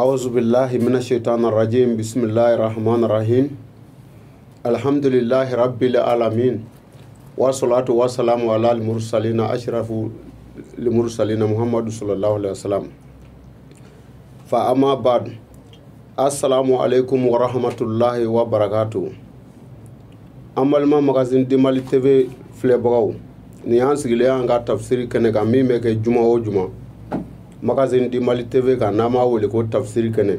أعوذ بالله من الشيطان الرجيم. بسم الله الرحمن الرحيم. الحمد لله رب العالمين، والصلاة والسلام على المرسلين أشرف المرسلين محمد صلى الله عليه وسلم. فأما بعد، السلام عليكم ورحمة الله وبركاته. An balima Magazine du Mali TV filɛbagaw, nin y'an sigilen an ka tafsiri kɛnɛ kan min bɛ kɛ juma o juma Magazine du Mali TV kan, n'an b'a wele ko tafsiri kɛnɛ.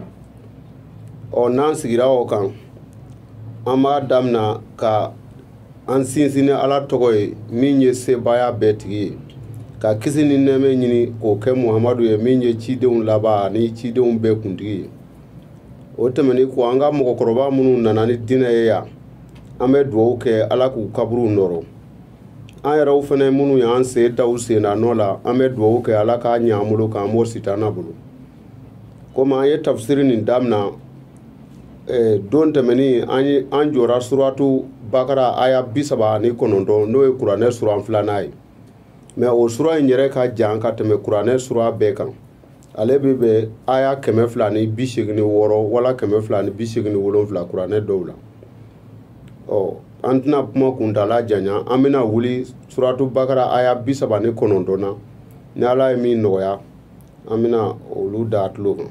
Ɔ, n'an sigira o kan, an b'a damina ka an sinsin ni Ala tɔgɔ ye min ye sebaaya bɛɛ tigi ye, ka kisi ni nɛɛmɛ ɲini k'o kɛ Muhamadu ye min ye cidenw laban ani cidenw bɛɛ kuntigi ye. O tɛmɛnen kɔ, an ka mɔgɔkɔrɔba minnu nana ni diinɛ ye yan, an bɛ dugawu kɛ Ala k'u kaburuw nɔrɔ. An yɛrɛw fɛnɛ minnu y'an sen da u sen na nɔ la, an bɛ dugawu kɛ Ala k'a ɲɛ an bolo k'an bɔ sitana bolo. Komi an ye tafsiri nin damina don tɛmɛnin, an ye an jɔra suratu Bakara aya 39, n'o ye kuranɛ suran filanan ye. Mɛ o sura in yɛrɛ ka jan ka tɛmɛ kuranɛ sura bɛɛ kan. Ale bɛ bɛn aya 286 wala 287 kuranɛ dɔw la. Ɔ, an tɛna kuma kuntala janya, an bɛna wuli suratu Bakara aya 39 na. Ni Ala ye min nɔgɔya, an bɛna olu da tulo kan.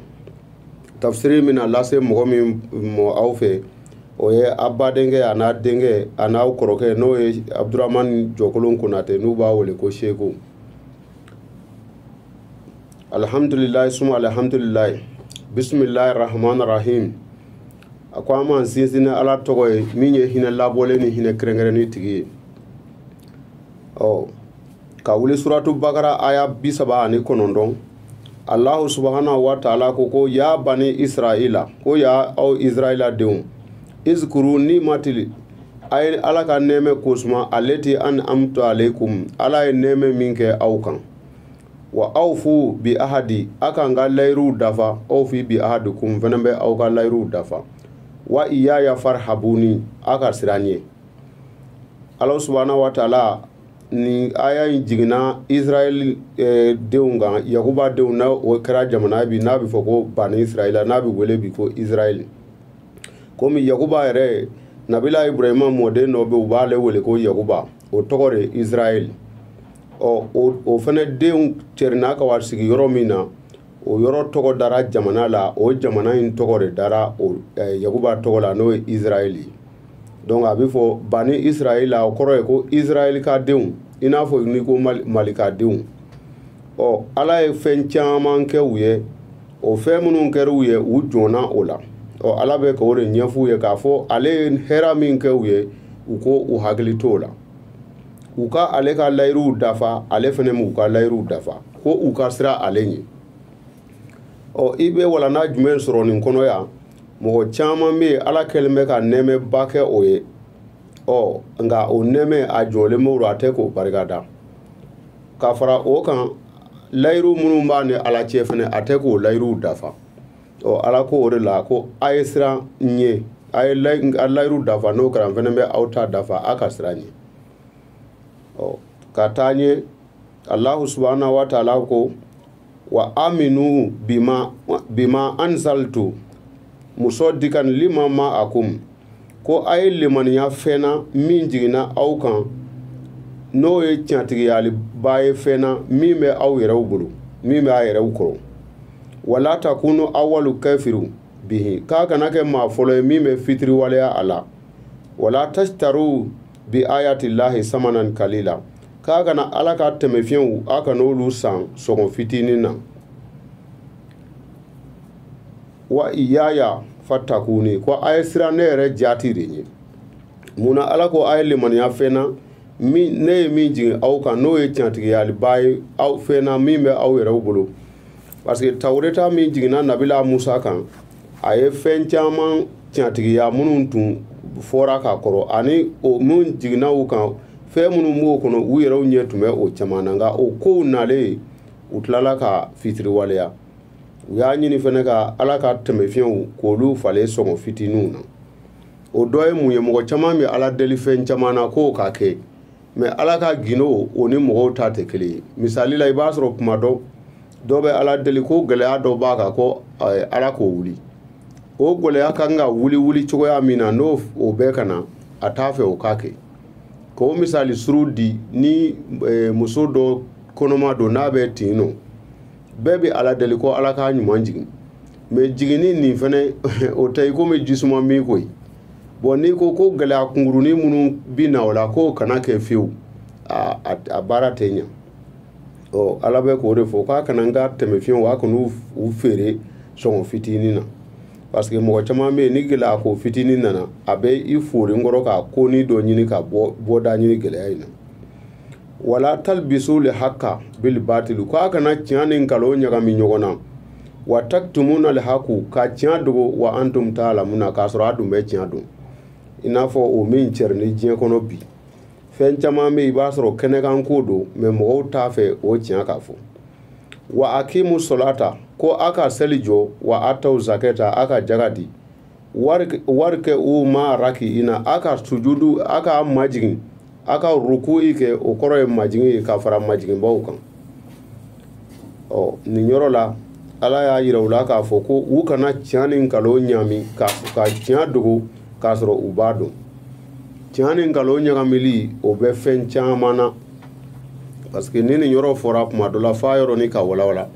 Tafsiri bɛna lase mɔgɔ min mɔ aw fɛ, o ye a badenkɛ a n'a denkɛ a n'aw kɔrɔkɛ, n'o ye Abudramani Jɔkolon Konate, n'u b'a wele ko Seko. Alhamdulilayi suma alhamdulilayi. Bisimilahi rahman rahim. A ko an m'an sinsin ni Ala tɔgɔ ye min ye hinɛ labɔlen ni hinɛ kɛrɛnkɛrɛnni tigi ye. Ɔ, ka wuli suratu Bakara aya 39, Allahu subhanahu wa ta'ala ko ya bani Israila, ko ya aw Israila denw, izkuru ni'matili, a ye Ala ka nɛɛmɛ kosuma, aleti an amtu aleikum, Ala ye nɛɛmɛ min kɛ aw kan. Wa awfu bi ahadi, a k'an ka layiruw dafa, awfi bi ahadikum, fɛnɛ bɛ aw ka layiruw dafa. Wa iyaya farhabuni, a ka siran ɲɛ. Ala subhanahu wa ta'ala, ni aya in jiginna Israël denw kan, Yakuba denw, n'a o kɛra jamana bi n'a bɛ fɔ ko bani Israël, n'a bɛ wele bi ko Israël. Komi Yakuba yɛrɛ, Nabila Ibrahima mɔden dɔ bɛ yen, u b'ale wele ko Yakuba, o tɔgɔ de ye Israël. Ɔ, o fɛnɛ denw cɛrinna ka wa sigi yɔrɔ min na, o yɔrɔ tɔgɔ dara jamana la, o jamana in tɔgɔ de dara o Yakuba tɔgɔ la, n'o ye Israël ye. Donc a bɛ fɔ bani Israël, o kɔrɔ ye ko Israël ka denw, i n'a fɔ n'i ko Mali ka denw. Ɔ, Ala ye fɛn caman kɛ u ye, o fɛn minnu kɛra u ye, u jɔnna o la. Ɔ, Ala bɛ k'o de ɲɛf'u ye k'a fɔ ale ye hɛrɛ min kɛ u ye, u ko u hakili t'o la, u ka ale ka layiruw dafa, ale fɛnɛ m'u ka layiruw dafa, ko u ka siran ale ɲɛ. Ɔ, i bɛ walanda jumɛn sɔrɔ nin kɔnɔ yan? Mɔgɔ caman bɛ yen, Ala kɛlen bɛ ka nɛɛmɛba kɛ o ye. Ɔ, nka o nɛɛmɛ a jɔlen b'o rɔ, a tɛ k'o barikada. Ka fara o kan, layiru minnu b'a ni Ala cɛ fɛnɛ, a tɛ k'o layiruw dafa. Ɔ, Ala ko o de la ko a ye siran ɲɛ, a ye layiru dafa, n'o kɛra n fɛnɛ bɛ aw ta dafa, a ka siran ɲɛ. Ɔ, ka taa ɲɛ, Alahu subhanahu wa ta'ala ko wa aminu bima anzaltu musoddikan lima ma'akum, ko a ye limaniya fɛn na min jiginna aw kan, n'o ye tiɲɛtigiyaliba ye fɛn na min bɛ aw yɛrɛw bolo, min bɛ a yɛrɛw kɔrɔ. Wala takunu awalu kafiru bihi, k'a kana kɛ maa fɔlɔ ye min bɛ fitiriwaleya a la. Wala tashtaru bi ayati llahi samanan kalila, k'a kana Ala ka tɛmɛfiɲɛw, a kana olu san sɔngɔ fitinin na. Wa iyaya fatakuni, ko a ye siran ne yɛrɛ jaati de ɲɛ. Munna Ala ko a ye limaniya fɛn na min ne ye min jigin aw kan, n'o ye tiɲɛtigiyaliba ye aw fɛn na min bɛ aw yɛrɛw bolo? Parce que Tawureta min jiginna Nabila Musa kan, a ye fɛn caman tiɲɛtigiya minnu tun fɔra k'a kɔrɔ, ani o min jiginna u kan, fɛn minnu b'o kɔnɔ, u yɛrɛw ɲɛ tun bɛ o caman na. Nka o kow nalen, u tilala ka fitiriwaleya. U y'a ɲini fɛnɛ ka Ala ka tɛmɛfiɲɛw k'olu falen sɔngɔ fitininw na. O dɔ ye mun ye? Mɔgɔ caman bɛ Ala deli fɛn caman na k'o ka kɛ, mɛ Ala ka gindo o ni mɔgɔw ta tɛ kelen ye. Misali la, i b'a sɔrɔ kuma dɔ, dɔ bɛ Ala deli ko gɛlɛya dɔ b'a kan, ko Ala k'o wuli. O gɛlɛya kan ka wuli cogoya min na, n'o o bɛɛ ka na, a t'a fɛ o k'a kɛ. K'o misali suru di, ni muso dɔ kɔnɔma don, n'a bɛ tin nɔ, bɛɛ bɛ Ala deli ko Ala k'a ɲuman jigin. Mais jiginni nin fɛnɛ, o tɛ i komi jisuma min koyi. Bon, n'i ko ko gɛlɛya kunkurunin minnu bi na o la, k'o kana kɛ fiyewu, a baara tɛ ɲa. Ɔ, Ala bɛ k'o de fɔ k'a kana n ka tɛmɛ fiyewu, a kan'u u feere sɔngɔ fitinin na. Parce que mɔgɔ caman bɛ yen, ni gɛlɛya ko fitinin nana, a bɛ i fori n kɔrɔ ka konin dɔ ɲini ka bɔda ɲini gɛlɛya in na. Wala talbisu li hakka bil batili, k'a kana tiɲɛ ni nkalon ɲagami ɲɔgɔn na. Wa taktumuna li haku, ka tiɲɛ dogo, wa antum ta'lamuna, k'a sɔrɔ a dun bɛ tiɲɛ dɔn. I n'a fɔ o min cɛri ni diɲɛ kɔnɔ bi, fɛn caman bɛ yen, i b'a sɔrɔ kɛnɛkan ko don, mais mɔgɔw t'a fɛ o tiɲɛ k'a fɔ. Wa akimu solata, ko a ka seli jɔ, wa ataw zakata, a ka jaga di, wari kɛ u ma raki ina, a ka sujudu, a ka majigin, a ka ruku kɛ, o kɔrɔ ye majigin ye ka fara majiginbaw kan. Ɔ, nin yɔrɔ la, Ala y'a yira u la k'a fɔ ko u kana tiɲɛ ni nkalon ɲami, ka tiɲɛ dogo k'a sɔrɔ u b'a dɔn. Tiɲɛ ni nkalon ɲagamili, o bɛ fɛn caman na. Parce que ni nin yɔrɔ fɔra kuma dɔ la, f'a yɔrɔ ni ka walawala.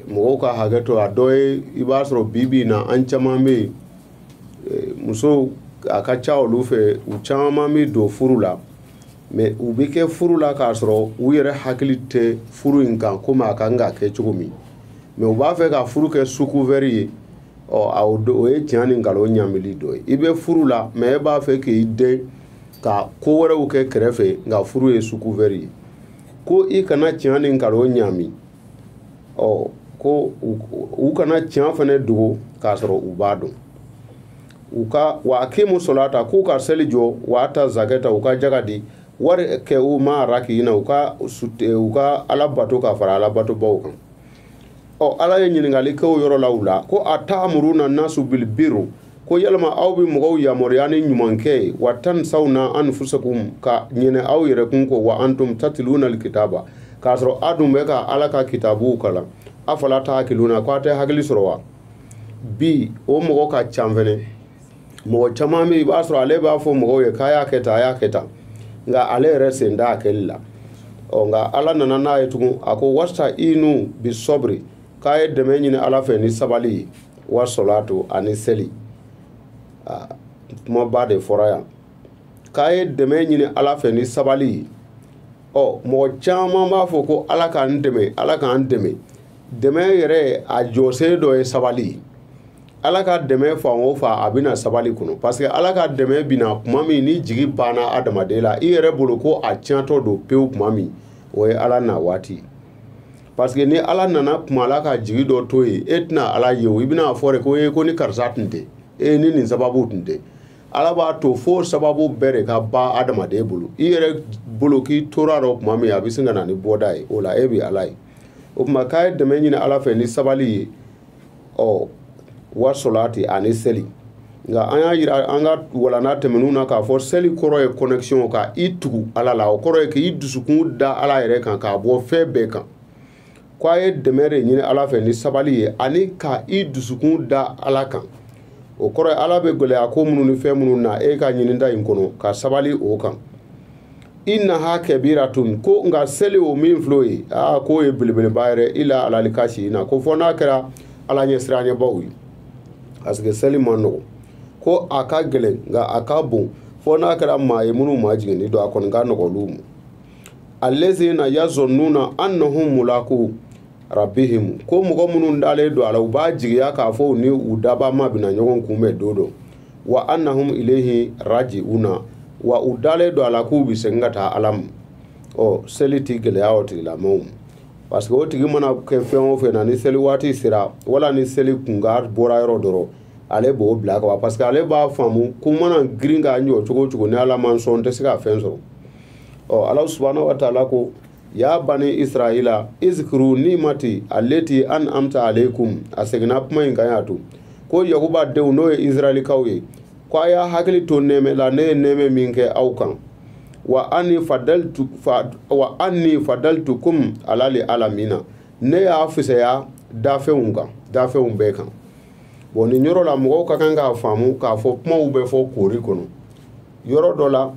Mɔgɔw ka hakɛ to, a dɔ ye, i b'a sɔrɔ bi bi in na, an caman bɛ yen, musow a ka ca olu fɛ, u caman bɛ don furu la, mais u bɛ kɛ furu la k'a sɔrɔ u yɛrɛ hakili tɛ furu in kan komi a kan ka kɛ cogo min. Mais u b'a fɛ ka furu kɛ sous couvert ye. Ɔ, o ye tiɲɛ ni nkalon ɲamili dɔ ye. I bɛ furu la, mais e b'a fɛ k'i den ka ko wɛrɛw kɛ kɛrɛfɛ, nka furu ye sous couvert ye. Ko i kana tiɲɛ ni nkalon ɲami. Ɔ, ko u kana tiɲɛ fana dogo k'a sɔrɔ u b'a dɔn. U ka wa akimu solata, k'u ka seli jɔ, wa ata zakata, u ka jaga di, wari kɛ u ma raki na, u ka Ala bato ka fara Ala batobaw kan. Ɔ, Ala ye ɲininkali kɛ o yɔrɔ la u la, ko a ta'muruna nasu bil birru, ko yalima aw bɛ mɔgɔw yamaruya ni ɲumankɛ ye, wa tansawna anfusakum, ka ɲinɛ aw yɛrɛ kun kɔ, wa antum tatluna alkitaba, k'a sɔrɔ a dun bɛ ka Ala ka kitabuw kalan, afala ta'qiluna, ko a tɛ hakili sɔrɔ wa? Bi o mɔgɔ ka ca fɛnɛ. Mɔgɔ caman bɛ yen, i b'a sɔrɔ ale b'a fɔ mɔgɔw ye k'a y'a kɛ tan, a y'a kɛ tan, nka ale yɛrɛ sen t'a kɛli la. Ɔ, nka Ala nana n'a ye tugun, a ko wasa inu bi sɔbiri, k'a ye dɛmɛ ɲini Ala fɛ ni sabali ye, wa sɔlatu, ani seli. Kumaba de fɔra yan, k'a ye dɛmɛ ɲini Ala fɛ ni sabali ye. Ɔ, mɔgɔ caman b'a fɔ ko Ala k'an dɛmɛ, Ala k'an dɛmɛ. Dɛmɛ yɛrɛ a jɔsen dɔ ye sabali ye. Ala ka dɛmɛ fan o fan, a bɛna sabali kɔnɔ. Parce que Ala ka dɛmɛ bɛna tuma min ni jigi banna adamaden la, i yɛrɛ bolo ko a tiɲɛtɔ don pewu tuma min, o ye Ala na waati. Parce que ni Ala nana kuma la ka jigi dɔ to yen, e tɛna Ala ye o, i bɛna fɔ de ko e ko ni karisa tun tɛ, e ni nin sababu tun tɛ. Ala b'a to fo sababu bɛɛ de ka ban adamaden bolo. I yɛrɛ bolo k'i tora dɔ tuma min, a bɛ sin ka na ni bɔda ye, o la e bɛ Ala ye. O tuma k'a ye dɛmɛ ɲini Ala fɛ ni sabali ye, ɔ, wa sɔlati, ani seli. Nka an y'a yira an ka walanda tɛmɛnenw na k'a fɔ seli kɔrɔ ye connexion, ka i tugu Ala la. O kɔrɔ ye k'i dusukun da Ala yɛrɛ kan, k'a bɔ fɛn bɛɛ kan. Ko a ye dɛmɛ de ɲini Ala fɛ ni sabali ye, ani ka i dusukun da Ala kan. O kɔrɔ ye Ala bɛ gɛlɛya ko minnu ni fɛn minnu na e ka ɲinida in kɔnɔ, ka sabali o kan. Innaha kabiratun, ko nka seli o min filɛ o ye, aa, k'o ye belebeleba yɛrɛ, ila alali kasi na, ko fɔ n'a kɛra Ala ɲɛsiranɲɛbaw ye. Parce que seli man nɔgɔn, ko a ka gɛlɛn, nka a ka bon, fɔ n'a kɛra maa ye minnu maa jiginni don, a kɔni ka nɔgɔn olu ma. Allazina yazonnuna annahum mulaku rabbihim, ko mɔgɔ minnu dalen don a la, u b'a jigiya k'a fɔ u ni u daba ma bɛna ɲɔgɔn kunbɛn don dɔ, wa annahum ilayhi raji'una, wa u dalen don a la k'u bɛ segin ka taa Ala ma. Ɔ, seli ti gɛlɛya o tigilamɔgɔw ma. Parce que o tigi mana kɛ fɛn o fɛn na, ni seli waati sera, wala ni seli kunkan bɔra yɔrɔ dɔrɔn, ale b'o bila ka ban. Parce que ale b'a faamu ko n mana girin k'a jɔ cogo o cogo, ni Ala ma sɔn, n tɛ se ka fɛn sɔrɔ. Ɔ, Ala subahana wa taala ko ya bani Israila izkuru nimati allati an'amta alaykum, a seginna kuma in kan y'a to ko Yakuba denw, n'o ye Israɛlikaw ye, ko a y'a hakili to nɛɛmɛ la, ne ye nɛɛmɛ min kɛ aw kan, wa anni fadaltu wa anni fadaltukum alali alamina, ne y'a fisaya dafɛnw kan, dafɛnw bɛɛ kan. Bon, nin yɔrɔ la mɔgɔw ka kan k'a faamu k'a fɔ kumaw bɛ fɔ koori kɔnɔ. Yɔrɔ dɔ la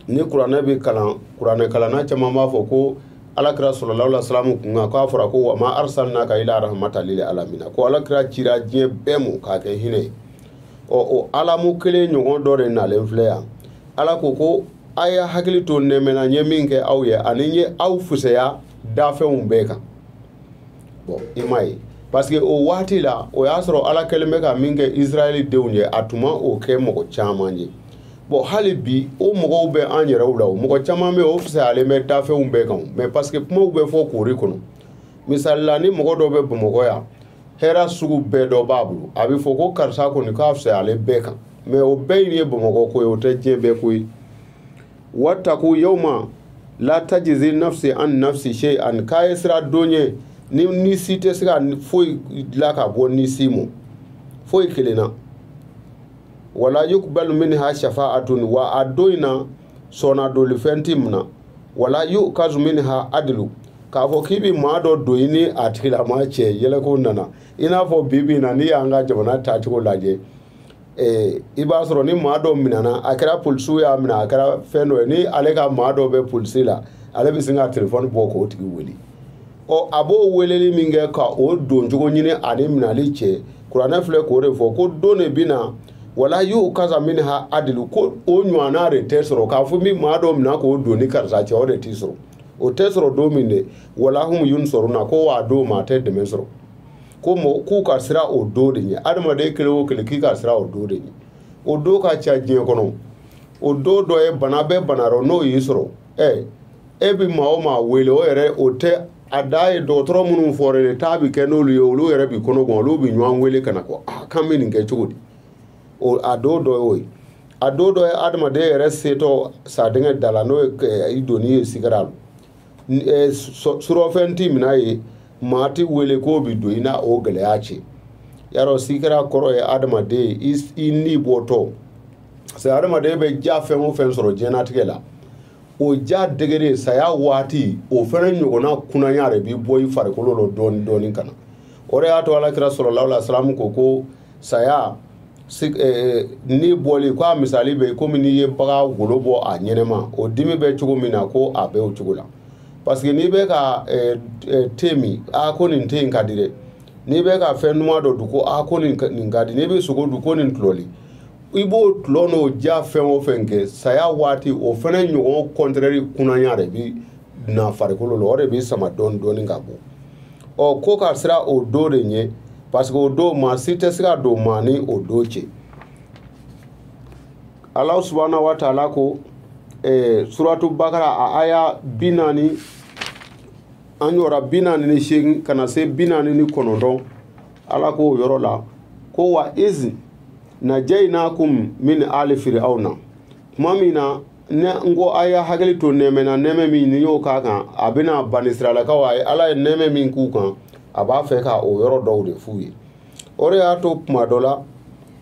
ni kuranɛ bɛ kalan, kuranɛ kalanna caman b'a fɔ ko alakira sallallahu alaihi wasallam kun kan k'a fɔra ko wa ma arsalnaka ila rahmatan lil alamina, ko alakira cira diɲɛ bɛɛ mɔ k'a kɛ hinɛ ye. Ɔ, o alamu kelen ɲɔgɔn dɔ de nalen filɛ yan. Ala ko ko a y'a hakili to nɛɛmɛ na n ye min kɛ aw ye, ani n ye aw fisaya dafɛnw bɛɛ kan. Bon, i m'a ye, parce que o waati la o y'a sɔrɔ Ala kɛlen bɛ ka min kɛ Israɛli denw ye, a tun ma o kɛ mɔgɔ caman ye. Bon, hali bi o mɔgɔw bɛ an yɛrɛw la, o mɔgɔ caman bɛ yen o fisayalen bɛ dafɛnw bɛɛ kan, mais parce que kumaw bɛ fɔ koori kɔnɔ. Misali la, ni mɔgɔ dɔ bɛ Bamakɔ yan, hɛrɛ sugu bɛɛ dɔ b'a bolo, a bɛ fɔ ko karisa kɔni k'a fisayalen bɛɛ kan, mais o bɛɛ in ye Bamakɔ ko ye, o tɛ diɲɛ bɛɛ ko ye. Wattaku yawma la tajizi nafsi an nafsi shay'an, k'a ye sira don ye ni si tɛ se ka foyi dilan ka bɔ ni si mɔ, foyi kelen na. Wala yuqbalu minha shafa'atun, wa a don in na sɔnna dolifɛn ti minɛ. Wala yu'kazu minha adlu, k'a fɔ k'i bɛ maa dɔ don i ni a tigilamaa cɛ, yɛlɛko nana. I n'a fɔ bi bi in na, n'i y'an ka jamana taacogo lajɛ, i b'a sɔrɔ ni maa dɔ minɛna, a kɛra polisiw y'a minɛ, a kɛra fɛn dɔ ye, ni ale ka maa dɔ bɛ polisi la, ale bɛ sin ka telefɔni bɔ k'o tigi wele. Ɔ, a b'o weleli min kɛ ka o doncogo ɲini ani minɛli cɛ, kuranɛ filɛ k'o de fɔ ko don de bɛ na wala yu'kaza minha adlu, ko o ɲɔgɔnna de tɛ sɔrɔ k'a fɔ min maa dɔ minɛ k'o don ni karisa cɛ, o de t'i sɔrɔ. O tɛ sɔrɔ don min de, wala hum yunsaruna, ko wa don maa tɛ dɛmɛ sɔrɔ. Ko mɔgɔ k'u ka sira o don de ɲɛ, adamaden kelen o kelen k'i ka sira o don de ɲɛ. O don ka ca diɲɛ kɔnɔ. O don dɔ ye bana bɛɛ bana rɔ, n'o y'i sɔrɔ, e bɛ maa o maa wele, o yɛrɛ o tɛ a da ye. Dɔgɔtɔrɔ minnu fɔra de taa bɛ kɛ n'olu ye, olu yɛrɛ b'i kɔnɔ gan, olu bɛ ɲɔgɔn wele ka na ko a k'an bɛ nin kɛ cogo di. O a don dɔ y'o ye. A don dɔ ye adamaden yɛrɛ setɔ sadingɛ da la, n'o ye i donni ye sigara la, surɔfɛn ti minɛ ye, maa ti wele k'o bi don i n'a o gɛlɛya cɛ. Yarɔ sikara kɔrɔ ye adamaden i ni bɔtɔ, parce que adamaden bɛ ja fɛn o fɛn sɔrɔ diɲɛlatigɛ la, o ja degere saya waati o fɛnɛ ɲɔgɔnna kunnaya de bi bɔ i farikolo la dɔɔni dɔɔni ka na. O de y'a to alakira sallallahu alaihi wasallam ko ko saya ni bɔli, k'a misali bɛ komi n'i ye bagan golo bɔ a ɲɛnɛma, o dimi bɛ cogo min na, ko a bɛ o cogo la. Parce que n'i bɛ ka te min, a ko nin te in ka di dɛ. N'i bɛ ka fɛn duman dɔ dun, ko a ko nin ka di. N'i bɛ sogo dun, ko nin tulɔli. I b'o tulɔ n'o ja fɛn o fɛn kɛ, saya waati o fɛnɛ ɲɔgɔn contraire kunnaya de bi na farikolo la, o de bi sama dɔɔni dɔɔni ka bɔ. Ɔ, ko ka sira o don de ɲɛ, parce que o don maa si tɛ se ka don maa ni o don cɛ. Ala subahana wa taala ko suratu Bakara a aya 40, an yɔrɔ 48 ka na se 49, Ala k'o yɔrɔ la ko wa iz najaynakum min ali fir'auna, tuma min na ne n ko a y'a hakili to nɛɛmɛ na, nɛɛmɛ min ni y'o k'a kan, a bɛna banisiralakaw, a ye Ala ye nɛɛmɛ min k'u kan, a b'a fɛ ka o yɔrɔ dɔw de f'u ye. O de y'a to tuma dɔ la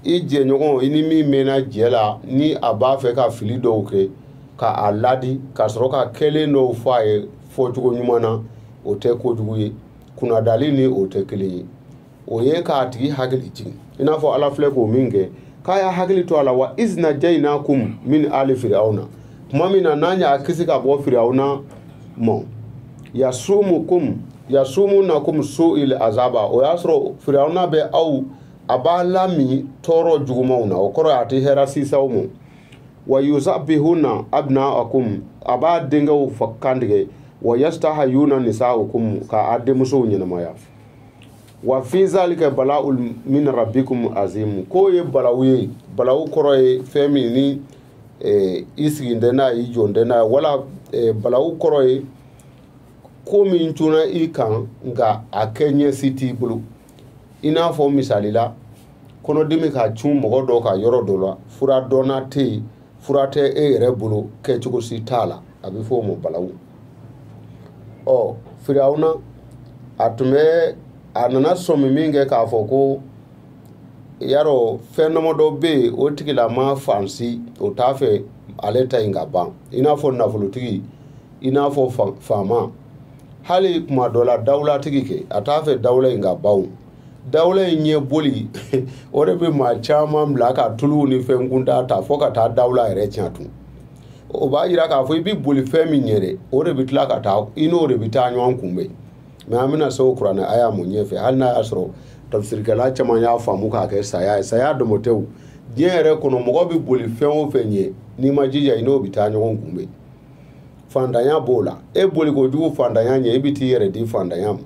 i jɛɲɔgɔn, i ni min mɛnna jɛ la, ni a b'a fɛ ka fili dɔw kɛ, ka a ladi ka sɔrɔ ka kɛlen dɔw fɔ a ye fɔcogo ɲuman na, o tɛ kojugu ye. Kunnadali ni o tɛ kelen ye. O ye k'a tigi hakili jigin, i n'a fɔ Ala filɛ k'o min kɛ, k'a y'a hakili to a la. Wa iz najaynakum min ali fir'auna, tuma min na n'an y'a kisi ka bɔ Firawuna mɔ, yasumukum yasumunakum su'il azaba, o y'a sɔrɔ Firawuna bɛ aw, a b'a lami tɔɔrɔ jugumanw na, o kɔrɔ ye a tɛ hɛrɛ sisaw mɔ. Wa yuzabihuna abnaakum, a b'a denkɛw kantigɛ, wa yastahayuna nisaakum, ka a denmusow ɲɛnamaya. Wa fi zalika bala'ul min rabbikum azim, k'o ye balawu ye. Balawu kɔrɔ ye fɛn min ni i sigin tɛ n'a ye, i jɔn tɛ n'a ye, wala balawu kɔrɔ ye ko min cunna i kan nka a kɛ ɲɛsi t'i bolo. I n'a fɔ misali la, kɔnɔdimi ka cun mɔgɔ dɔ ka yɔrɔ dɔ la, fura dɔnna tɛ yen, fura tɛ e yɛrɛ bolo, kɛcogo si t'a la, a bɛ fɔ o ma balawu. Ɔ, Firawuna a tun bɛ, a nana sɔmi min kɛ k'a fɔ ko yarɔ fɛn damadɔ bɛ yen, o tigilama fansi o t'a fɛ ale ta in ka ban, i n'a fɔ nafolotigi, i n'a fɔ faama. Hali kuma dɔ la dawulatigi kɛ a t'a fɛ dawula in ka ban, dawula in ɲɛ boli o de bɛ maa caman bila ka tuluw ni fɛn kuntan ta fo ka taa dawula yɛrɛ tiɲɛ tun. O b'a yira k'a fɔ i bɛ boli fɛn min ɲɛ dɛ, o de bɛ tila ka taa i n'o de bɛ taa ɲɔgɔn kunbɛn. Mɛ an bɛna se o kuranɛ aya mun ɲɛfɛ, hali n'a y'a sɔrɔ tafsirikɛla caman y'a faamu k'a kɛ saya ye. Saya dɔmɔ tɛ o, diɲɛ yɛrɛ kɔnɔ mɔgɔ bɛ boli fɛn o fɛn ɲɛ, n'i ma jija i n'o bɛ taa ɲɔgɔn kunbɛn. Fantanya b'o la, e boli kojugu fantanya ɲɛ, i bɛ t'i yɛrɛ di fantanya ma,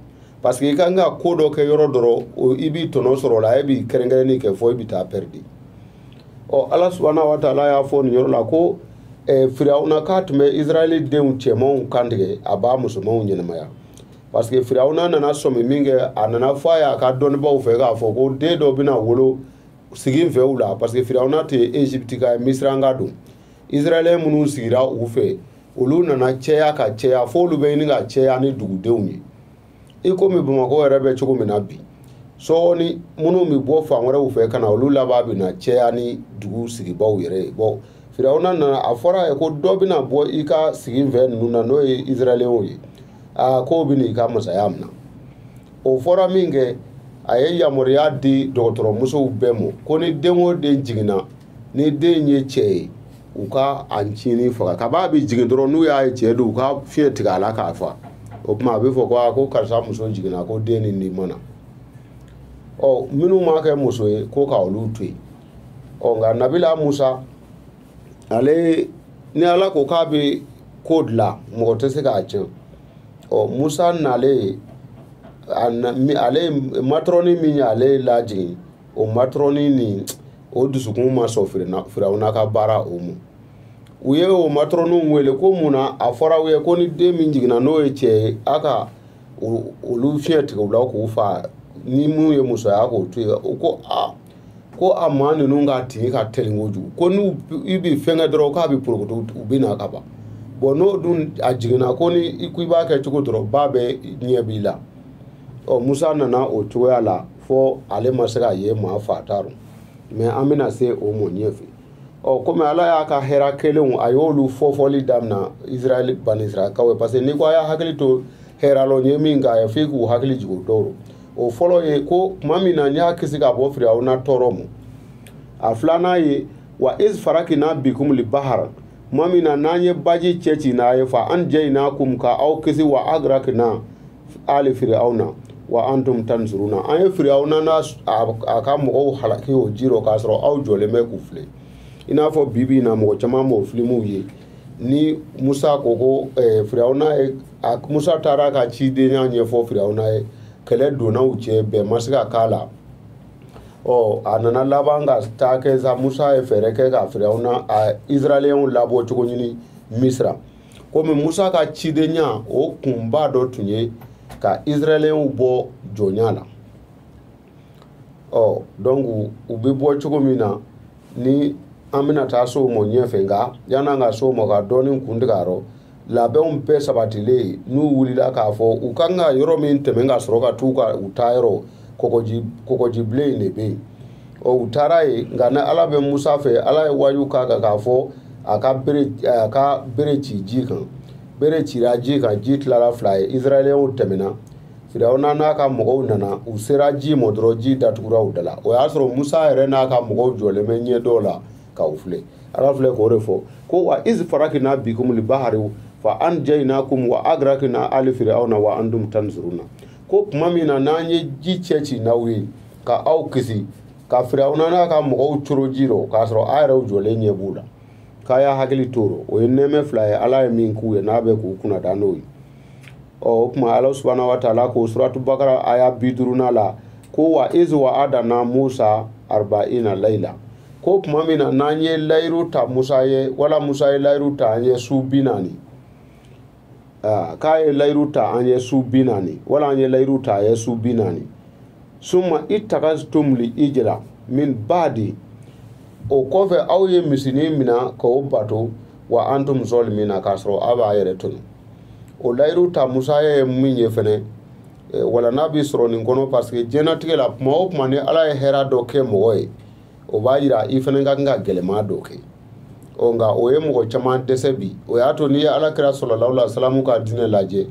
parce que i kan ka ko dɔ kɛ yɔrɔ dɔrɔn, i b'i tɔnɔ sɔrɔ o la, e b'i kɛrɛnkɛrɛnni kɛ fo i bɛ taa pɛridi. Ɔ Ala subahana wa taala y'a fɔ nin yɔrɔ la ko Firawuna k'a tun bɛ Israɛli denw cɛmanw kantigɛ, a b'a musomanw ɲɛnamaya. Parce que Firawuna nana sɔmi min kɛ, a nana fɔ a ye a ka dɔnnibaw fɛ k'a fɔ ko den dɔ bɛna wolo sigi fɛ u la, parce que Firawuna tɛ Egypte ka ye, Misiranka don. Israɛliyɛn minnu sigira u fɛ, olu nana cɛya ka cɛya fo olu bɛ ɲini ka cɛya ni dugudenw ye. I komi Bamakɔ yɛrɛ bɛ cogo min na bi, sɔɔni minnu bɛ bɔ fan wɛrɛw fɛ ka na, olu laban bɛ na cɛya ni dugu sigibaw yɛrɛ ye. Bon, Firawuna nana a fɔra a ye ko dɔ bɛna bɔ i ka sigi fɛ ninnu na, n'o ye Israɛliyɛnw ye, aa k'o bɛ n'i ka masaya minɛ. O fɔra min kɛ, a ye yamaruya di dɔgɔtɔrɔmusow bɛɛ ma ko ni den o den jiginna, ni den ye cɛ ye, u ka a ncinin faga. Kab'a bɛ jigin dɔrɔn, n'u y'a ye cɛ don, u ka fiɲɛ tigɛ a la k'a fa. O tuma a bɛ fɔ ko aa ko karisa muso jiginna, ko den ni nin ma na. Ɔ minnu m'a kɛ muso ye, ko ka olu to yen. Ɔ nka Nabila Musa, ale ni Ala ko k'a bɛ ko dilan, mɔgɔ tɛ se k'a tiɲɛ. Ɔ Musa nalen, ale matɔrɔni min y'ale lajigin, o matɔrɔni nin o dusukun ma sɔn Firawuna ka baara o ma. U ye o matɔrɔniw wele ko mun na a fɔra u ye ko ni den min jiginna n'o ye cɛ ye, a ka olu fiɲɛ tigɛ u la k'u fa, ni mun ye musoya k'o to yen. O ko a ko a maa ninnu ka tin ka teli kojugu, ko n'u i bɛ fɛn kɛ dɔrɔn k'a bɛ porokoto, u bɛ na ka ban. Bon n'o dun a jiginna ko ni i ko i b'a kɛ cogo dɔrɔn, ba bɛ ɲɛ b'i la. Ɔ Musa nana o cogoya la fo ale ma se ka ye maa fa ta rɔ. Mɛ an bɛna se o mɔ ɲɛfɛ. Ɔ komi Ala y'a ka hɛrɛ kelenw, a y'olu fɔfɔli daminɛ Israɛl banisirakaw ye, parce que n'i ko a y'a hakili to hɛrɛ la, n ye min k'a ye, f'i k'u hakili jigin o dɔw rɔ. O fɔlɔ ye ko tuma min na n y'a kisi ka bɔ Firawuna tɔɔrɔ ma. A filanan ye wa iz farakina bikum li bahar, tuma min na n'an ye baji cɛ ci n'a ye, fa an jaynakum, ka aw kisi, wa agrakna ali Firawuna wa antum tanzuruna. An ye Firawuna n'a a ka mɔgɔw halaki o ji rɔ k'a sɔrɔ aw jɔlen bɛ k'u filɛ. I n'a fɔ bi bi in na mɔgɔ caman b'o filimuw ye. Ni Musa ko ko Firawuna ye, Musa taara ka cidenya ɲɛfɔ Firawuna ye, kɛlɛ donna u cɛ, bɛn ma se ka k'a la. Ɔ a nana laban ka taa kɛ sa, Musa ye fɛɛrɛ kɛ ka Firawuna a Israɛliyɛnw labɔ cogo ɲini Misira. Komi Musa ka cidenya o kunba dɔ tun ye ka Israɛliyɛnw bɔ jɔnya la. Ɔ donc u bɛ bɔ cogo min na, ni an bɛna taa so o ma ɲɛfɛ, nka yan'an ka so o ma ka dɔɔnin kun tigɛ a rɔ, labɛnw bɛɛ sabatilen, n'u wulila k'a fɔ u kan ka yɔrɔ min tɛmɛ ka sɔrɔ ka t'u ka u taa yɔrɔ, kɔgɔjibilen in de bɛ yen. Ɔ u taara yen, nka ni Ala bɛ Musa fɛ, Ala ye waaju k'a kan k'a fɔ a ka bere ci ji kan. Bere cira ji kan, ji tilara fila ye, Israɛliyɛnw tɛmɛna. Firawuna n'a ka mɔgɔw nana, u sera ji ma dɔrɔn, ji datugura u da la. O y'a sɔrɔ Musa yɛrɛ n'a ka mɔgɔw jɔlen bɛ ɲɛ dɔw la k'aw filɛ. Ala filɛ k'o de fɔ ko wa iz farakina bikum li bahari fa anjaynakum wa agrakna ali firawuna wa antum tanzuruna. Ko tuma min na n'an ye ji cɛ ci n'aw ye ka aw kisi, ka Firawuna n'a ka mɔgɔw coro ji rɔ k'a sɔrɔ a yɛrɛw jɔlen ɲɛ b'u la, k'a y'a hakili t'o rɔ. O ye nɛɛmɛ fila ye Ala ye min k'u ye n'a bɛ k'u kunna da n'o ye. Ɔ o tuma Ala subahana wa taala ko suratu Bakara aya 50 la ko wa iz wa adana Musa arba'ina layla, ko tuma min na n'an ye layiru ta Musa ye, wala Musa ye layiru ta an ye su 40. K'a ye layiru ta an ye su 40, wala an ye layiru ta a ye su 40. Summa ittakhaztum li ijla min ba'di, o kɔfɛ aw ye misinin minɛ k'o bato, wa antum zalimina, k'a sɔrɔ aw b'a yɛrɛ tɔɲɔ. O layiru ta Musa ye min ye fɛnɛ, wala n'a bɛ sɔrɔ nin kɔnɔ, parce que diɲɛlatigɛ la tuma o tuma ni Ala ye hɛrɛ dɔ kɛ mɔgɔ ye, o b'a yira i fɛnɛ ka kan ka gɛlɛman dɔ kɛ. Ɔ nka o ye mɔgɔ caman dɛsɛ bi. O y'a to n'i ye Ala kira sallallahu alaihi wasallam ka diinɛ lajɛ,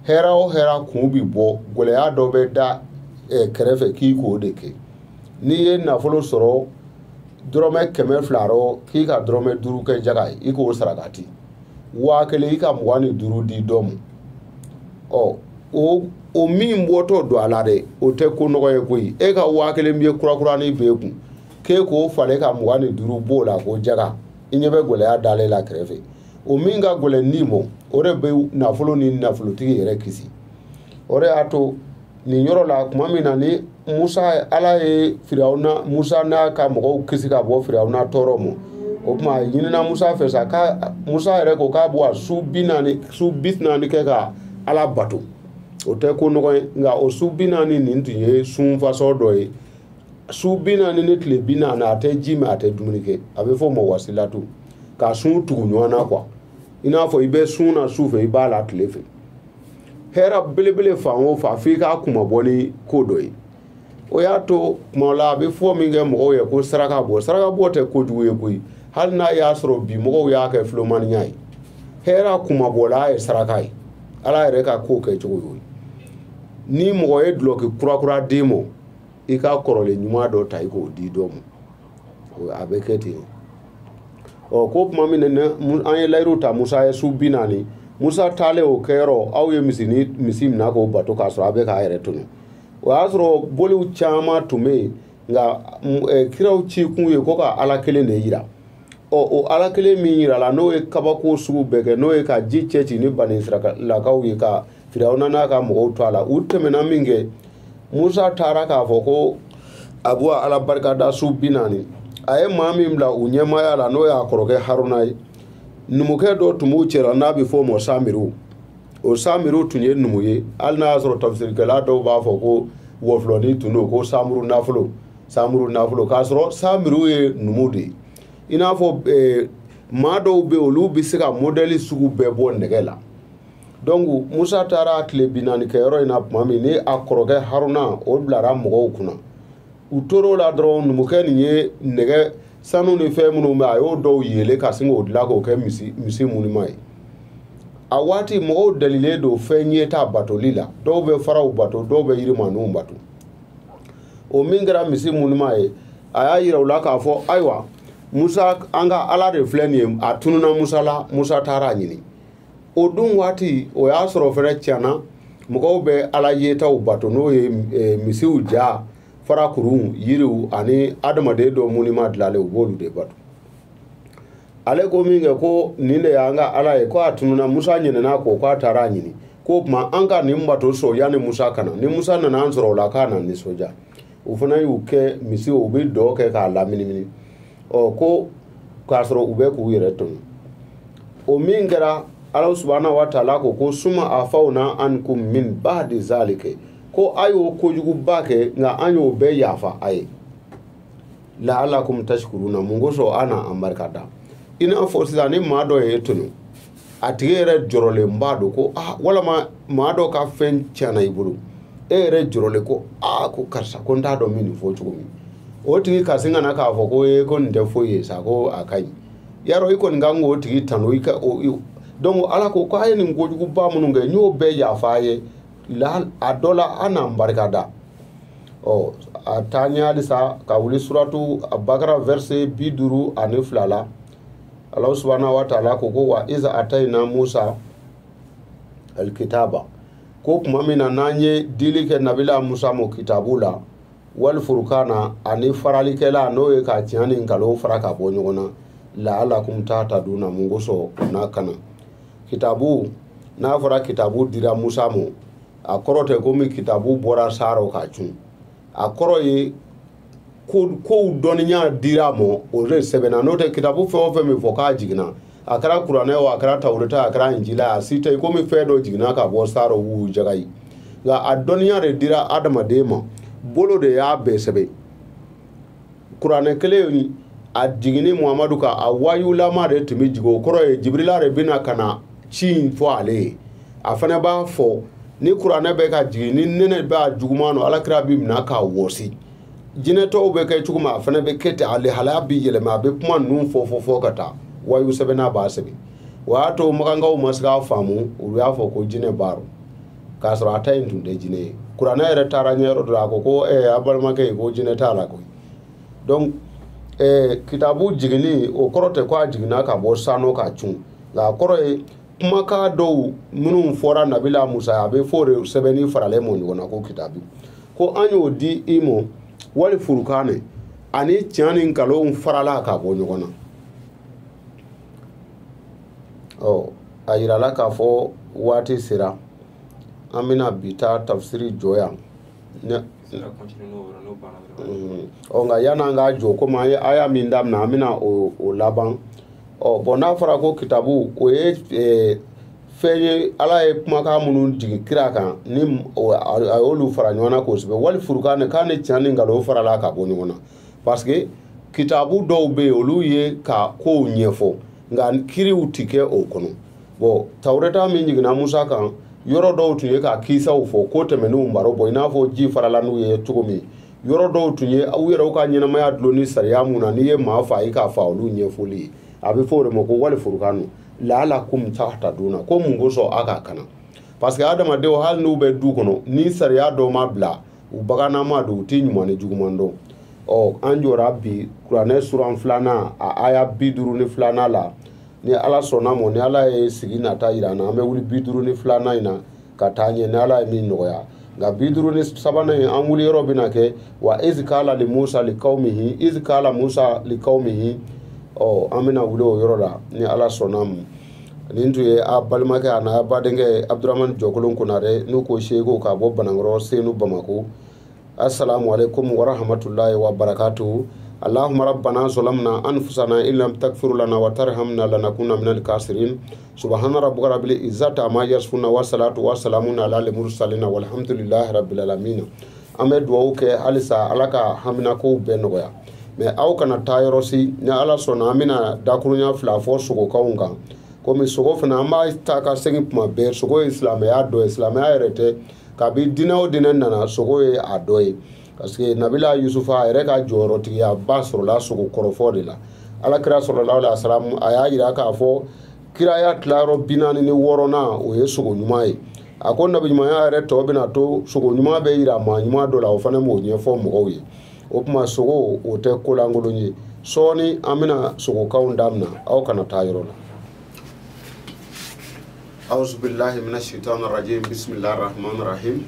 Hɛrɛ o hɛrɛ kun bi bɔ, gɛlɛya dɔ bɛ da kɛrɛfɛ k'i k'o de kɛ. N'i ye nafolo sɔrɔ dɔrɔmɛ 200 rɔ, k'i ka dɔrɔmɛ 5 kɛ jaga ye, i k'o sarakati. 1000 i ka 25 di dɔ ma. Ɔ o min bɔtɔ don a la dɛ, o tɛ ko nɔgɔ ye koyi. E ka 1000 bɛ kurakuranin b'e kun, k'e k'o falen ka 25 b'o la k'o jaga, i ɲɛ bɛ gɛlɛya dalen la kɛrɛfɛ. O min ka gɛlɛn ni mɔ, o de bɛ nafolo ni nafolotigi yɛrɛ kisi. O de y'a to nin yɔrɔ la, tuma min na ni Musa, Ala ye Firawuna, Musa n'a ka mɔgɔw kisi ka bɔ Firawuna tɔɔrɔ ma, o tuma a ɲinina Musa fɛ sa, k'a Musa yɛrɛ ko k'a bɔ a su 40, su 40 kɛ ka Ala bato. O tɛ ko nɔgɔ ye, nka o su 40 nin tun ye sun fasɔn dɔ ye. Su 40 ni tile 40, a tɛ ji min, a tɛ dumuni kɛ. A bɛ fɔ o ma wasilatu, ka sun tugu ɲɔgɔn na quoi. I n'a fɔ i bɛ sun na su fɛ, i b'a la tile fɛ. Hɛrɛ belebele fan o fan, f'i k'a kunmabɔ ni ko dɔ ye. O y'a to tuma la a bɛ fɔ min kɛ mɔgɔw ye ko saraka bɔ. Saraka bɔ tɛ kojugu ye koyi, hali n'a y'a sɔrɔ bi mɔgɔw y'a kɛ filomaniya ye. Hɛrɛ kunmabɔla ye saraka ye, Ala yɛrɛ ka ko kɛ cogo y'o ye. Ni mɔgɔ ye dulɔki kurakura d'i ma, i ka kɔrɔlen ɲuman dɔ ta i k'o di dɔ ma, a bɛ kɛ ten. Ɔ ko tuma min na an ye layiru ta Musa ye su 40, Musa taalen o kɛyɔrɔ, aw ye misi ni misi minɛ k'o bato k'a sɔrɔ a bɛ k'a yɛrɛ tɔɲɔ. O y'a sɔrɔ boliw caman tun bɛ yen, nka kiraw ci kun ye ko ka Ala kelen de yira. Ɔ o Ala kelen min yirala, n'o ye kabako sugu bɛɛ kɛ, n'o ye ka ji cɛ ci ni Banisiralakaw ye ka Firawuna n'a ka mɔgɔw to a la, u tɛmɛna min kɛ, Musa taara k'a fɔ ko a b'u Ala barikada su 40. A ye maa min bila u ɲɛmaaya la, n'o y'a kɔrɔkɛ Haruna ye. Numukɛ dɔ tun b'u cɛla n'a bɛ fɔ o ma Samiru. O Samiru tun ye numu ye, hali n'a y'a sɔrɔ tafsirikɛla dɔw b'a fɔ ko wɔfulɔni tun don, ko Samuru nafolo, Samuru nafolo, k'a sɔrɔ Samiru ye numu de ye. I n'a fɔ maa dɔw bɛ yen, olu bɛ se ka modɛli sugu bɛɛ bɔ nɛgɛ la. Donc Musa taara tile 40 kɛyɔrɔ in na tuma min, ni a kɔrɔkɛ Haruna o bilara mɔgɔw kunna. U tor'o la dɔrɔn, numukɛ nin ye nɛgɛ sanu ni fɛn minnu bɛ, a y'o dɔw yele ka sin k'o dilan k'o kɛ misi munima ye. A waati mɔgɔw dalilen don fɛn ɲɛta batoli la, dɔw bɛ faraw bato, dɔw bɛ yirimaninw bato. O min kɛra misi munima ye, a y'a yira u la k'a fɔ ayiwa, Musa an ka Ala de filɛ nin ye, a tununa Musa la, Musa taara a ɲini. O dun waati o y'a sɔrɔ fɛnɛ tiɲɛna, mɔgɔw bɛ Ala yetaw bato, n'o ye misiw ja, farakurun, yiriw ani adamaden dɔw munima dilanlen, u b'olu de bato. Ale ko min kɛ ko nin de y'an ka Ala ye, ko a tununa, Musa ɲinɛna kɔ, k'a taara a ɲini. K'o tuma an ka nin bato sɔn yanni Musa ka na, ni Musa nana an sɔrɔ o la k'a na nisɔndiya. O fana y'u kɛ misiw, u bɛ dɔ kɛ k'a laminimini. Ɔ ko k'a sɔrɔ u bɛ k'u yɛrɛ tɔɲɔ. O min kɛra, Ala subahana wa taala ko ko suma afawna ankum min ba'di zalika, ko a y'o kojuguba kɛ, nka an y'o bɛɛ yafa a ye. La'alakum tashkuruna, mun kosɔn an na an barika da. I n'a fɔ sisan ni maa dɔ ye tɔɲɔ, a tigi yɛrɛ jɔrɔlenba don ko ah, walama maa dɔ ka fɛn tiɲɛna i bolo, e yɛrɛ jɔrɔlen ko ah, ko karisa ko n t'a dɔn min nin fɔ cogo min. O tigi ka sin ka na k'a fɔ ko ee, ko nin tɛ foyi ye sa, ko a ka ɲi. Yarɔ i kɔni kan k'o tigi tanu i ka o. Donc Ala ko k'a ye nin kojuguba minnu kɛ, n y'o bɛɛ yafa a ye, la a dɔ la an n'an barika da. Ɔ a taa ɲɛ halisa ka wuli suratu Bakara verset 52 la, Ala subahana wa taala ko ko wa iza atayna Musa alkitaba, ko tuma min na n'an ye dili kɛ nabila Musa mo kitabu la, wal furukana ani faralikɛla, n'o ye ka tiɲɛ ni nkalon fara ka bɔ ɲɔgɔn na, la'alakum tahtaduna, mun kosɔn n'a kana. Kitabu, n'a fɔra kitabu dira Musa ma, a kɔrɔ tɛ komi kitabu bɔra saarɔ ka cun. A kɔrɔ ye kow dɔnniya dira a ma, o de sɛbɛnna. N'o tɛ kitabu fɛn o fɛn min fɔ k'a jiginna, a kɛra kuranɛ o, a kɛra tawureta, a kɛra injila, a si tɛ komi fɛn dɔ jiginna ka bɔ saarɔ wuu jaga ye. Nka a dɔnniya de dira adamaden ma, bolo de y'a bɛɛ sɛbɛn. Kuranɛ kelen a jiginni Muhamadu kan, a wayulama de tun bɛ jigin, o kɔrɔ ye Jibirila de bɛna ka na ci in fɔ ale ye. A fana b'a fɔ ni kuranɛ bɛ ka jigin, ni nɛnɛ b'a juguman nɔ, Alakira bɛ minɛ k'a wɔsi. Jinɛtɔw bɛ kɛ cogo min, a fana bɛ kɛ ten, a lihalaya bɛ yɛlɛma, a bɛ kuma ninnu fɔ fɔ fɔ ka taa. Wayu sɛbɛnna b'a sɛbɛn. O y'a to makankaw ma se k'a faamu, olu y'a fɔ ko jinɛ b'a rɔ. K'a sɔrɔ a ta in tun tɛ jinɛ ye. Kuranɛ yɛrɛ taara ɲɛ yɔrɔ dɔ la, a ko ko a balimakɛ ko jinɛ t'a la koyi. Donc kitabu jiginni, o kɔrɔ tɛ ko a jiginna ka bɔ sanu ka cun, nka a kɔrɔ ye kumakan dɔw minnu fɔra Nabila Musa, a bɛ fɔ o de sɛbɛnni faralen mɔ ɲɔgɔn na ko kitabu. Ko an y'o di i ma wali furukan ani tiɲɛ ni nkalon farala ka bɔ ɲɔgɔn na. Ɔ a yirala k'a fɔ waati sera, an bɛna bi ta tafsiri jɔ yan. Ɔ nka yan'an k'a jɔ, komi an ye aya min daminɛ, an bɛna o laban. Ɔ bɔn, n'a fɔra ko kitabu, o ye fɛn ye Ala ye kumakan minnu jigin kira kan, ni a y'olu fara ɲɔgɔn na k'o sɛbɛn. Wali furukan k'a ni tiɲɛ ni nkalon farala ka bɔ ɲɔgɔn na, parce que kitabu dɔw bɛ yen, olu ye ka kow ɲɛfɔ, nka kiriw ti kɛ o kɔnɔ. Bɔn, Tawureta min jiginna Musa kan, yɔrɔ dɔw tun ye ka kisaw fɔ, ko tɛmɛnenw baro bɔ, i n'a fɔ ji farala n'u ye cogo min. Yɔrɔ dɔw tun ye aw yɛrɛw ka ɲɛnamaya dulon ni sariya mun na, n'i ye maa fa, i k'a fa, olu ɲɛfɔli ye. A bɛ fɔ o de ma ko wali furukanu laalakum tahtaduna, ko mun kosɔn a k'a kana. Parce que adamadenw, hali n'u bɛ du kɔnɔ, ni sariya dɔw ma bila, u bagannama don, u tɛ ɲuman ni juguman dɔn. Ɔ an jɔra bi kuranɛ suran 2nan, a aya 52nan la. Ni Ala sɔnna mɔ, ni Ala ye sigi nata yira an na, an bɛ wuli 52nan in na ka taa ɲɛ, ni Ala ye min nɔgɔya. Nka 53nan in, an wuli yɔrɔ bɛna kɛ wa iz kala li Musa li qaumihi, iz kala Musa li qaumihi. Ɔ an bɛna wuli o yɔrɔ la ni Ala sɔnna mɔ. Nin tun ye a balimakɛ a n'a badenkɛ Abdramane Jɔkolon Konare, n'u ko Seko, ka bɔ Banankɔrɔ, Senu, Bamako. Assalamu alaikum wa rahmatullahi wa barakatuhu. اللهم ربنا ظلمنا أنفسنا إن لم تغفر لنا وترحمنا لنكون من الخاسرين. سبحان ربك رب العزة عما يصفون والصلاة والسلام على المرسلين والحمد لله رب العالمين. An bɛ dugawu kɛ halisa Ala ka haminakow bɛɛ nɔgɔya. Mɛ aw kana taa yɔrɔ si, ni Ala sɔnna, an bɛna dakurunya 2 fɔ sogokanw kan. Komi sogo fana, an b'a ta ka segin kuma bɛɛ, sogo ye silamɛya dɔ ye, silamɛya yɛrɛ tɛ, kabi diinɛ o diinɛ nana, sogo ye a dɔ ye. Parce que Nabila Yusufa a yɛrɛ ka jɔyɔrɔtigiya ba sɔrɔla sogo kɔrɔfɔ de la. Ala kira sɔrɔla alayhi salam, a y'a yira k'a fɔ kiraya tilayɔrɔ 46nan, o ye sogo ɲuman ye. A ko nabi ɲumanya yɛrɛ tɔ bɛna to sogo ɲuman bɛ yira maa ɲuman dɔ la, o fana b'o ɲɛfɔ mɔgɔw ye. O tuma sogo, o tɛ kolankolon ye. Sɔɔni an bɛna sogokanw daminɛ, aw kana taa yɔrɔ la. Auzu billahi minash shaitani rajim. Bismillahir rahmanir rahim.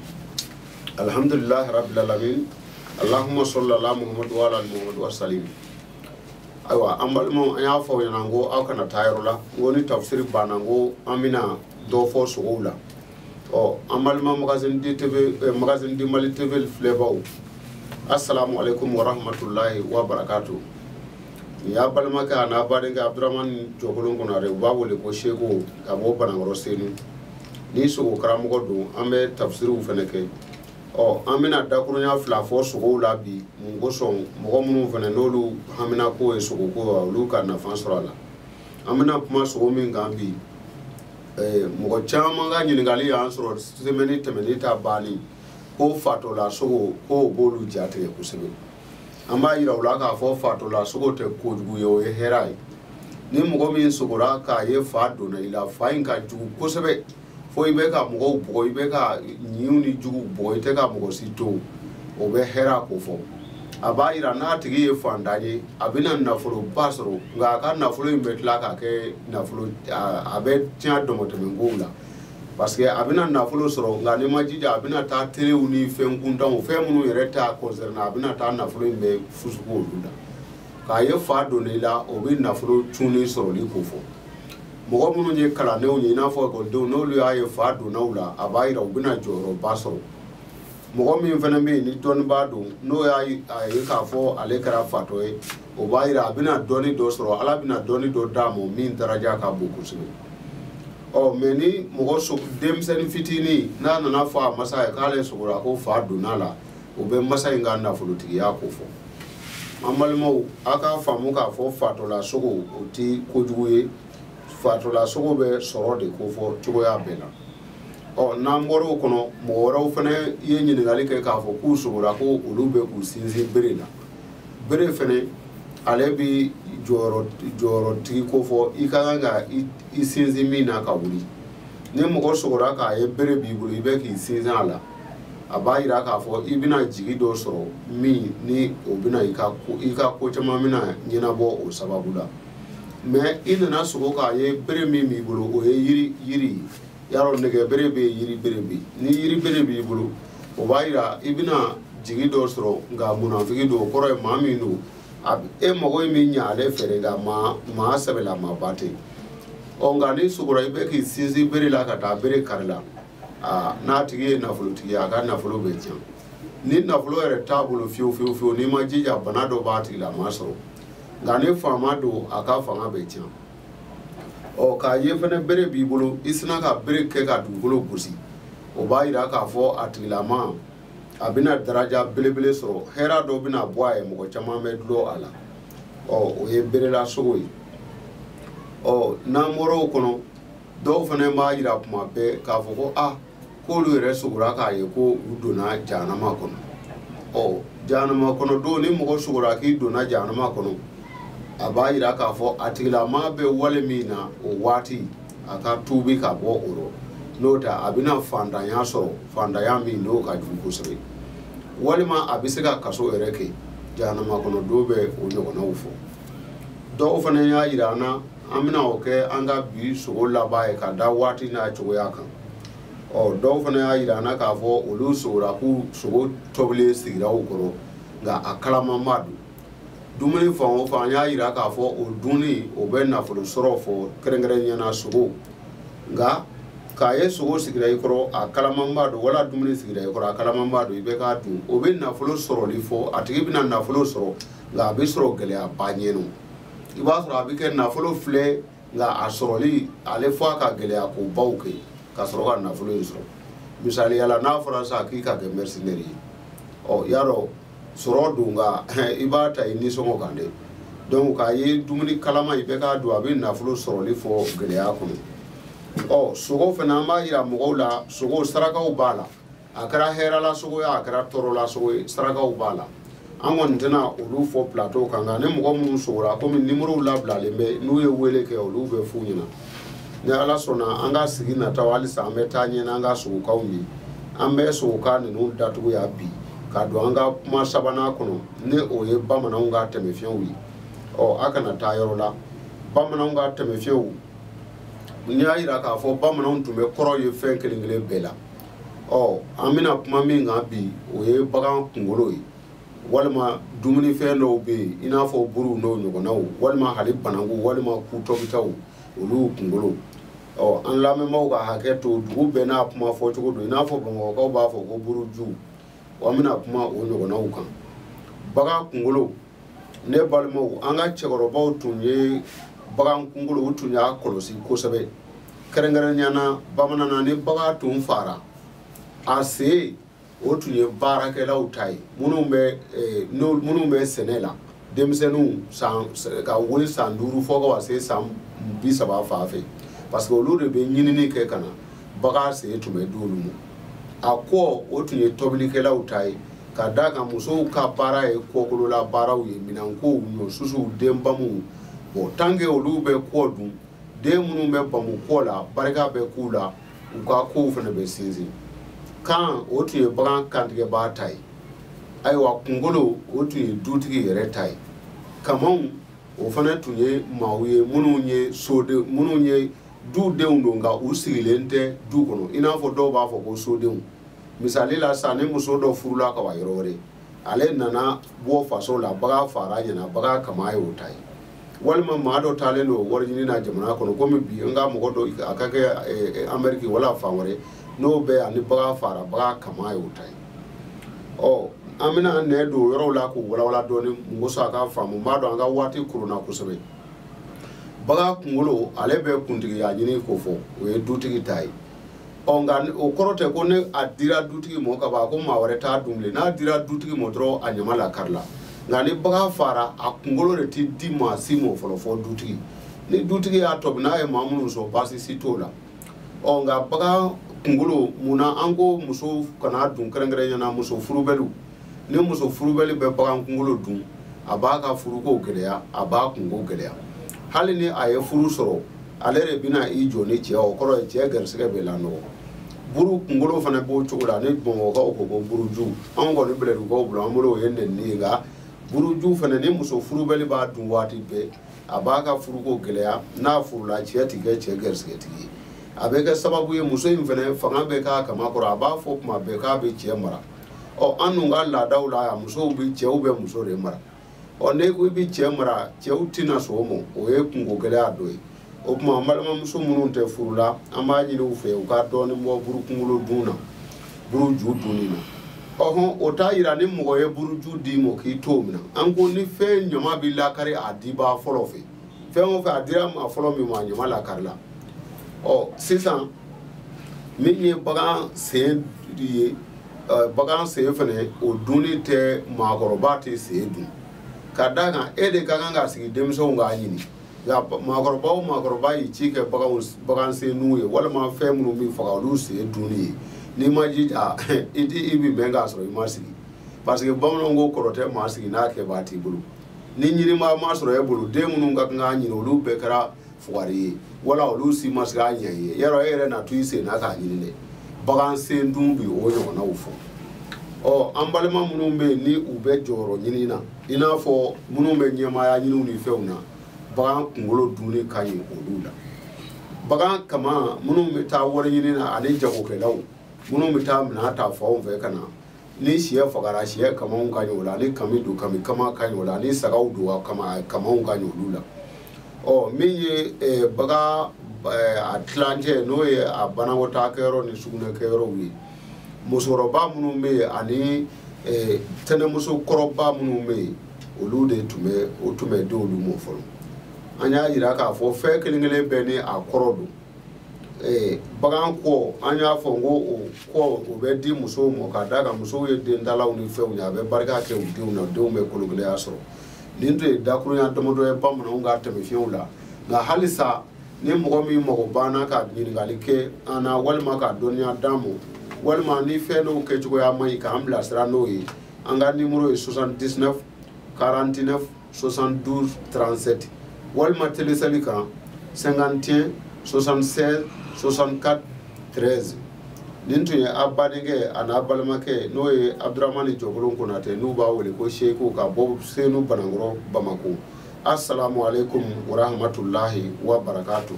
Alhamdulillahi rabbil alamin. Allahumma salli ala Muhammad wa ala Muhammad wa sallim. Ayiwa, an balimaw, an y'a fɔ aw ɲɛna ko aw kana taa yɔrɔ la, n ko ni tafsiri banna, n ko an bɛna dɔ fɔ sogow la. Ɔ an balima Magazine D TV, Magazine D Mali TV filɛbaw, assalamu alaikum wa rahmatullahi wa barakatuh. Nin y'a balimakɛ a n'a badenkɛ Abdramane Jɔkolon Konare, u b'a wele ko Seko, ka bɔ Banankɔrɔ, Senu. Ni sogo karamɔgɔ don, an bɛ tafsiriw fɛnɛ kɛ. Ɔ an bɛna dakurunya 2 fɔ sogow la bi, mun kosɔn mɔgɔ minnu fɛnɛ n'olu haminako ye sogoko ye, olu ka nafa sɔrɔ a la. An bɛna kuma sogo min kan bi, mɔgɔ caman ka ɲininkali y'an sɔrɔ semaine tɛmɛnen ta banni, ko fatɔla sogo, k'o b'olu jatigɛ kosɛbɛ. An b'a yira u la k'a fɔ fatɔla sogo tɛ kojugu ye, o ye hɛrɛ ye. Ni mɔgɔ min sogora k'a ye fa donna i la, fa in ka jugu kosɛbɛ, fo i bɛ ka mɔgɔw bugɔ, i bɛ ka ɲinw ni juguw bugɔ, i tɛ ka mɔgɔ si to, o bɛ hɛrɛ ko fɔ. A b'a yira n'a tigi ye fantan ye, a bɛna nafoloba sɔrɔ, nka a ka nafolo in bɛ tila ka kɛ nafolo, a bɛ tiɲɛ dɔmɔtɛmɛkow la. Parce que a bɛna nafolo sɔrɔ, nka n'i ma jija, a bɛna taa terew ni fɛn kuntanw, fɛn minnu yɛrɛ t'a concerné, a bɛna taa nafolo in bɛɛ fusugu olu la. K'a ye fa donna i la, o bɛ nafolo cunni sɔrɔli ko fɔ. Mɔgɔ minnu ye kalandenw ye, i n'a fɔ ekɔlidenw, n'olu y'a ye fa donna u la, a b'a yira u bɛna jɔyɔrɔba sɔrɔ. Mɔgɔ min fana bɛ yen ni dɔnnibaa don, n'o y'a ye k'a fɔ ale kɛra fatɔ ye, o b'a yira a bɛna dɔnni dɔ sɔrɔ, Ala bɛna dɔnni dɔ d'a ma min daraja ka bon kosɛbɛ. Ɔ mɛ ni mɔgɔ denmisɛnnin fitinin n'a nana fɔ a masa ye k'ale sogora ko fa donna la, o bɛ masa in ka nafolotigiya ko fɔ. An balimaw, a k'a faamu k'a fɔ fatɔla sogo, o tɛ kojugu ye. Fatɔla sogo bɛ sɔrɔ de ko fɔ cogoya bɛɛ la. Ɔ n'an bɔra o kɔnɔ, mɔgɔ wɛrɛw fana ye ɲininkali kɛ k'a fɔ k'u sogora ko olu bɛ k'u sinsin bere la. Bere fana, ale bi jɔyɔrɔtigi ko fɔ, i ka kan ka i sinsin min na ka wuli. Ni mɔgɔ sogora k'a ye bere b'i bolo, i bɛ k'i sinsin a la, a b'a yira k'a fɔ i bɛna jigi dɔ sɔrɔ min ni o bɛna i ka ko caman bɛna ɲɛnabɔ o sababu la. Mais i nana sogo k'a ye bere min b'i bolo, o ye yiri ye. Yarɔ nɛgɛ bere bɛ yen, yiri bere bɛ yen. Ni yiri bere b'i bolo, o b'a yira i bɛna jigi dɔ sɔrɔ, nka munafigi don. O kɔrɔ ye maa min don, e mago ye min ɲɛ ale fɛ, nka maa sɛbɛlamaba tɛ. Ɔ nka ni sogora i bɛ k'i sinsin bere la ka taa bere kari la, n'a tigi ye nafolotigi ye, a ka nafolo bɛ tiɲɛ. Ni nafolo yɛrɛ t'a bolo fiyewu fiyewu fiyewu, n'i ma jija, bana dɔ b'a tigi la, a ma sɔrɔ. Nka ni faama don, a ka fanga bɛ tiɲɛ. Ɔ k'a ye fɛnɛ bere b'i bolo, i sina ka bere kɛ ka dugukolo gosi, o b'a yira k'a fɔ a tigilama a bɛna daraja belebele sɔrɔ, hɛrɛ dɔ bɛna bɔ a ye, mɔgɔ caman bɛ dulon a la. Ɔ o ye berelasogo ye. Ɔ n'an bɔra o kɔnɔ, dɔw fana b'a yira kuma bɛɛ k'a fɔ ko a k'olu yɛrɛ sogora k'a ye ko u donna jahanama kɔnɔ. Ɔ jahanama kɔnɔ don, ni mɔgɔ sogora k'i donna jahanama kɔnɔ, a b'a yira k'a fɔ a tigilama bɛ wale min na o waati, a ka tuubi ka bɔ o rɔ, n'o tɛ a bɛna fantanya sɔrɔ, fantanya min n'o ka jugu kosɛbɛ, walima a bɛ se ka kaso yɛrɛ kɛ. Jahanama kɔnɔ don bɛ o ɲɔgɔnnaw fɔ. Dɔw fana y'a yira an na, an bɛna o kɛ an ka bi sogo laban ye ka da waati n'a cogoya kan. Ɔ dɔw fana y'a yira an na k'a fɔ olu sogora k'u sogo tobilen sigira u kɔrɔ, nka a kalamanba don. Dumuni fan o fan, an y'a yira k'a fɔ o dunni o bɛ nafolo sɔrɔ fɔ, kɛrɛnkɛrɛnnenya la sogo. Nka k'a ye sogo sigira i kɔrɔ, a kalamanba don, wala dumuni sigira i kɔrɔ, a kalamanba don, i bɛ k'a dun, o bɛ nafolo sɔrɔli fɔ. A tigi bɛna nafolo sɔrɔ, nka a bɛ sɔrɔ gɛlɛyaba ɲɛnɔ. I b'a sɔrɔ a bɛ kɛ nafolo filɛ, nka a sɔrɔli ale fɔ a ka gɛlɛya kobaw kɛ ka sɔrɔ ka nafolo in sɔrɔ. Misaliya la, n'a fɔra sisan k'i ka kɛ mercenaire ye, ɔ yarɔ sɔrɔ don, nka i b'a ta i nisɔngɔ kan dɛ. Donc k'a ye dumuni kalama i bɛ k'a dun, a bɛ nafolo sɔrɔli fɔ gɛlɛya kɔnɔ. Ɔ sogo fana, an b'a yira mɔgɔw la, sogo sarakaw b'a la. A kɛra hɛrɛla sogo ye, a kɛra tɔɔrɔla sogo ye, sarakaw b'a la. An kɔni tɛna olu fɔ plateau kan, nka ni mɔgɔ minnu sogora, komi nimorow labilalen bɛ, n'u ye wele kɛ, olu bɛ f'u ɲɛna. Ni Ala sɔnna, an ka sigi nataw halisa an bɛ taa ɲɛ n'an ka sogokanw ye. An bɛ sogokan ninnu datugu yan bi ka don an ka kuma sabanan kɔnɔ, ni o ye bamananw ka tɛmɛfiɲɛw ye. Ɔ a kana taa yɔrɔ la, bamananw ka tɛmɛfiɲɛw, n'i y'a yira k'a fɔ bamananw tun bɛ kɔrɔ ye fɛn kelen kelen bɛɛ la. Ɔ an bɛna kuma min kan bi, o ye bagan kunkolo ye, walima dumunifɛn dɔw bɛ yen i n'a fɔ buruw n'o ɲɔgɔnnaw, walima hali bananku, walima kutɔbitaw, olu kunkolo. Ɔ an lamɛnbaaw ka hakɛ to, dugu bɛɛ n'a kuma fɔcogo don. I n'a fɔ bamakɔkaw b'a fɔ ko buruju, an bɛna kuma o ɲɔgɔnnaw kan. Bagan kunkolo, ne balimaw, an ka cɛkɔrɔbaw tun ye bagan kunkolo, u tun y'a kɔlɔsi kosɛbɛ. Kɛrɛnkɛrɛnnenya la bamanan na, ni bagan tun fara a sen, o tun ye baarakɛlaw ta ye, minnu bɛ sɛnɛ la, denmisɛnninw ka wuli san 5 fo ka se san 30 fan fɛ, parce que olu de bɛ ɲinini kɛ ka na. Bagan sen tun bɛ d'olu ma. A kɔ, o tun ye tobilikɛlaw ta ye, ka d'a kan musow ka baara ye kɔkolola baaraw ye, minɛnkow, ɲɔsusuw, denbamuw. Bon, tant que olu bɛ kɔ dun, den minnu bɛ bamu kɔ la, barika bɛ k'u la, u ka kow fana bɛ sinsin. Kan, o tun ye bagan kantigɛbaa ta ye. Ayiwa, kunkolo, o tun ye dutigi yɛrɛ ta ye. Kamanw, o fana tun ye maaw ye minnu ye soden, minnu ye dudenw don, nka u sigilen tɛ du kɔnɔ, i n'a fɔ dɔw b'a fɔ ko sodenw. Misali la sisan, ni muso dɔ furula ka wa yɔrɔ wɛrɛ, ale nana bɔ faso la, bagan fara ɲɛna, bagan kama y'o ta ye. Walima maa dɔ taalen don wari ɲini na jamana kɔnɔ, komi bi n ka mɔgɔ dɔ a ka kɛ Amérique wala fan wɛrɛ, n'o bɛ ani bagan fara, bagan kama y'o ta ye. Ɔ an bɛna nɛ don yɔrɔw la k'o walawala dɔɔni, mɔgɔ sɔn a ka faamu. N b'a dɔn an ka waati koronna kosɛbɛ. Bagan kunkolo, ale bɛ kuntigiya ɲini k'o fɔ, o ye dutigi ta ye. Ɔ nka o kɔrɔ tɛ ko ne a dira dutigi ma ka ban ko maa wɛrɛ t'a dun bilen. N'a dira dutigi ma dɔrɔn, a ɲama lakari la. Nka ni bagan fara, a kunkolo de ti di maa si ma fɔlɔ fɔ dutigi. Ni dutigi y'a tɔbi, n'a ye maa minnu sɔn, baasi si t'o la. Ɔ nka bagan kunkolo, munna an ko muso kana dun, kɛrɛnkɛrɛnnenya la muso furubɛliw? Ni muso furubɛli bɛ bagan kunkolo dun, a b'a ka furuko gɛlɛya, a b'a kunko gɛlɛya. Hali ni a ye furu sɔrɔ, Ale de bɛna i jɔ ni cɛ, o kɔrɔ ye cɛ garisigɛ bɛ lanɔgɔ. Buru kunkolo fana b'o cogo la, ni Bamakɔkaw ko ko buruju, anw kɔni Bɛlɛdugukaw bolo, an bolo o ye nɛnini ye. Nka buruju fana, ni muso furubali b'a dun waati bɛɛ, a b'a ka furuko gɛlɛya. N'a furula, cɛ ti kɛ cɛ garisigɛtigi ye. A bɛ kɛ sababu ye muso in fana fanga bɛ k'a kama kɔrɔ, a b'a fɔ tuma bɛɛ k'a bɛ cɛ mara. Ɔ, an dun ka laadaw la yan, musow bɛ cɛw bɛ muso de mara. Ɔ, n'e ko i bɛ cɛ mara, cɛw tɛna sɔn o ma, o ye kunko gɛlɛya dɔ ye. O tuma an balimamuso minnu tɛ furu la, an b'a ɲini u fɛ u ka dɔɔnin bɔ buru kunkolo dun na, buru ju dunni na. Ɔhɔn, o t'a yira ni mɔgɔ ye buruju d'i ma k'i t'o minɛ. An ko ni fɛn ɲama b'i lakari a dibaa fɔlɔ fɛ, fɛn o fɛn a dira maa fɔlɔ min ma, a ɲama lakari la. Ɔ, sisan min ye bagan sen ye, bagan sen fɛnɛ, o dunni tɛ, maakɔrɔba tɛ sen dun. Ka d'a kan e de ka kan ka sigi denmisɛnw k'a ɲini. Nka maakɔrɔba o maakɔrɔba y'i ci kɛ bagan sen nun ye, walima fɛn minnu bɛ faga olu sen dunni ye, n'i ma jija i ti i bi bɛn k'a sɔrɔ i ma sigi. Parce que bamananw ko kɔrɔ tɛ maa sigi n'a kɛbaa t'i bolo. Ni ɲinibaa ma sɔrɔ e bolo, den minnu ka kan k'a ɲini olu bɛɛ kɛra fugari ye, wala olu si ma se k'a ɲɛ i ye. Yarɔ e yɛrɛ na to i sen na k'a ɲini dɛ. Bagan sen dun bi o ɲɔgɔnnaw fɔ. Ɔ, an balima minnu bɛ yen ni u bɛ jɔyɔrɔ ɲini na, i n'a fɔ minnu bɛ ɲɛmaaya ɲiniw ni fɛnw na, bagan kunkolo dunni ka ɲi olu la. Bagan kama minnu bɛ taa wari ɲini na ani jagokɛlaw minnu bɛ taa minɛn ta fanw fɛ ka na, ni sɛ fagara, sɛ kamaw ka ɲi o la, ni kami don, kami kama ka ɲi o la, ni sagaw don, kamaw ka ɲi olu la. Ɔ, min ye bagan a tilancɛ, n'o ye a banakɔtaa kɛyɔrɔ ni sugunɛ kɛyɔrɔw ye, musokɔrɔba minnu bɛ yen ani tɛnɛmuso kɔrɔba minnu bɛ yen, olu de tun bɛ o tun bɛ di olu ma fɔlɔ. An y'a yira k'a fɔ fɛn kelen kelen bɛɛ ni a kɔrɔ don. Bagan kɔ, an y'a fɔ n ko o kɔ o bɛ di musow ma, ka d'a kan musow ye dentalaw ni fɛnw ye, a bɛ barika kɛ u denw na, denw bɛ kologɛlɛya sɔrɔ. Nin tun ye dakurunya damadɔ ye bamananw ka tɛmɛfiɲɛw la. Nka halisa ni mɔgɔ min mago banna ka ɲininkali kɛ an na, walima ka dɔnniya d'an ma, walima ni fɛn dɔw kɛcogoya man ɲi k'an bilasira n'o ye, an ka nimoro ye 79 49 72 37, walima telesali kan 51 76 64 13. Nin tun ye a badenkɛ a n'a balimakɛ, n'o ye Abudramani Jɔkolon Konatɛ, n'u b'a wele ko Seku, ka bɔ Senu Banankɔrɔ Bamako. Assalamu alaikum wa rahmatullahi wa barakatuh.